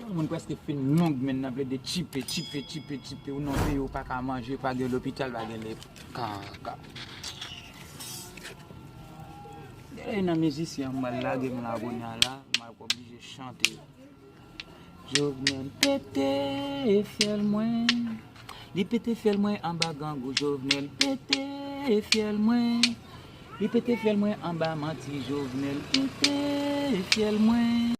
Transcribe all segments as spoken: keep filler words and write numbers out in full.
Moun prèske fin long, men n ap plede tchipe, tchipe, tchipe, tchipe. Ou nan peyi ou pa ka manje, pa gen lopital, pa gen le kaka. E nan mizisyen, m al lage m la kounye a la, m ap oblije chante. Jovenel pete fyèl mwen. Li pete fyèl mwen anba grangou. Jovenel pete fyèl mwen. Li pete fyèl mwen anba manti. Jovenel pete fyèl mwen.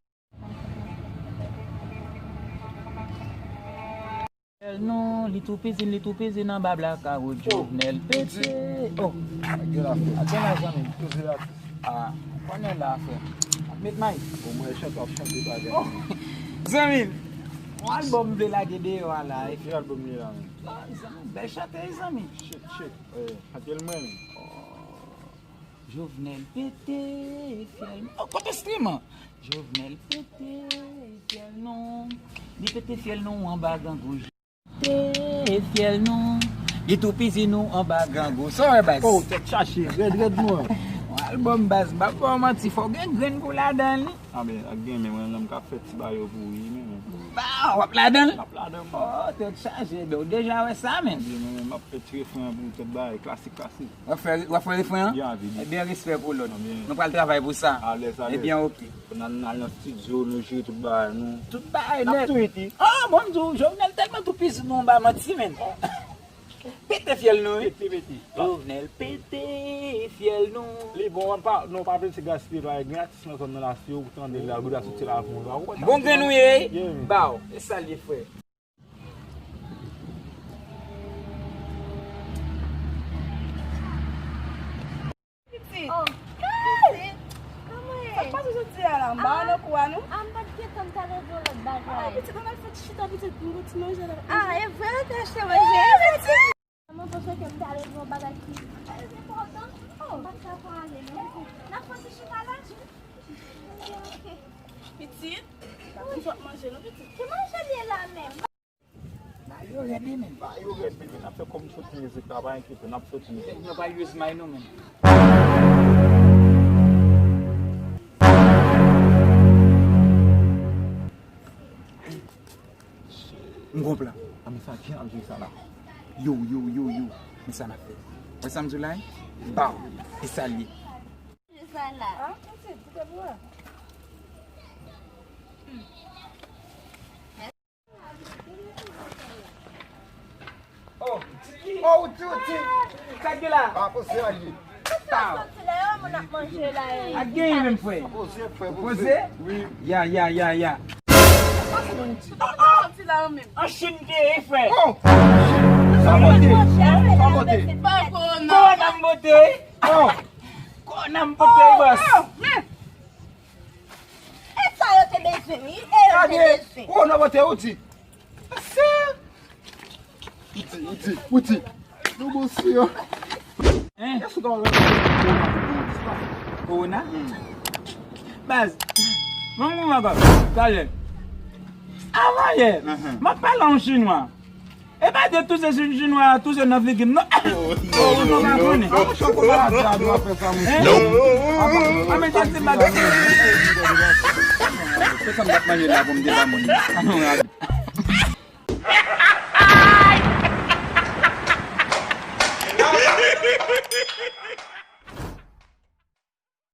Jovenel non, li tou pizin, li tou pizin anba blakawout. Jovenel pete. Oh. Ak gen la, frè. Ak gen la, zanmi. Poze la. Ah, konnen la, frè. Ap met may. Bon, mwen chante, ap chante bagay. Oh. Zanmi, yon albòm vle lage deyò a la. Ki albòm li la, menm? Ah, zanmi, bèl chante, zanmi. Shit, shit. Eh, chante l mwen, menm. Jovenel pete fyèl. Oh, kote enstriman? Jovenel pete fyèl non. Li pete fyèl non anba grangou. Pete fyèl non. Li tou pizin nou anba grangou. Sa w wè, baz? Oh, tèt chaje, rèd, rèd, mwen. Yon albòm, baz, m pa ba w manti, fò w gen grenn pou w ladan li. Ah, men, ak gen, men mwen menm k ap fè ti bagay yo pou wi, men, men. Ba, w ap ladan l? M ap ladan, mwen. Oh, tèt chaje, ben, w deja wè sa, men. Ebyen, mwen menm, m ap fè ti refren an pou tèt bagay, klasik, klasik. W ap fè, w ap fè refren an? Byen, byen. Ebyen, respè pou lòt. Byen. Nou pral travay pou sa. Alèz, alèz. Ebyen, oke. N al, n al nan estidyo, nou jwe tout bagay, nou. Tout bagay nèt. N ap tou iti. Ah, bon, m di w, Jovenel tèlman tou pizin nou anba manti, men. Pete fyèl nou, wi. Pete, pete. Jovenel pete fyèl nou. Li bon, pa, nou pa vle se gaspiye, pa gen atis nan zòn nan la, si yo tande la, yo ta soti la pou nou. Bon grenn ou ye, wi. Ba w, e sa l ye, frè. Pitit. Oh. Hey! Pitit. Kòman e? Sa k pase jodi a la? M pa wè nan kou a, non. Ah, m pa t gentan, m t al regle yon lòt bagay. Ah, pitit, ann al fè ti chita, pitit, pou nou ti manje la. Ah, e vre, ou te achte manje? Wi, pitit. Mwen panse ke m t al regle yon bagay ki trè enpòtan. Oh. M pa t ka pale, non. N ap fè ti chita la? Ok. Pitit, m sot manje, non, pitit. Ki manje l ye la menm? Ba yo rèd wi, men. Ba yo rèd wi, men. N ap fè kòm soti mizik la, pa enkyete, n ap soti mizik. Yo pa use may nou, men. M gon plan. A, men sa, jan ap jwe sa la. Yo, yo, yo, yo. Men sa n ap fè. Wè sa m di w la, wi? Baw. E sa l ye. Jwe sa la. Ah, ok, se ti pèp la. Oh, oh, ti, ti. Sa k gen la? Pa poze a ye. Sa soti la, yo, moun ap manje la, e. Ak gen menm, frè. Poze, frè, poze. Poze? Wi. Ya, ya, ya, ya. Sa soti la, yo, menm. An Chin te ye, frè. Oh! Sa bote. Sa bote. Kowona m bote. Oh! Kowona m bote, bòs. Oh, men. E sa yo te bezwen, wi. E yo te bezwen. Gade, kowona bote, ou di. Pase. Ou di, ou di, ou di. Nou bon si yo. Hein? Èske w ka wè kowona? Kowona? Hmm. Baz, mwen mwen ankò. Talè. Avan yè, m ap pale an chinwa. E pa de touse chinwa, touse nan figi m, non. Oh, non, non, non, non. Hein? A, men sa se bag. Se sa m t ap manje la pou m te ba moun.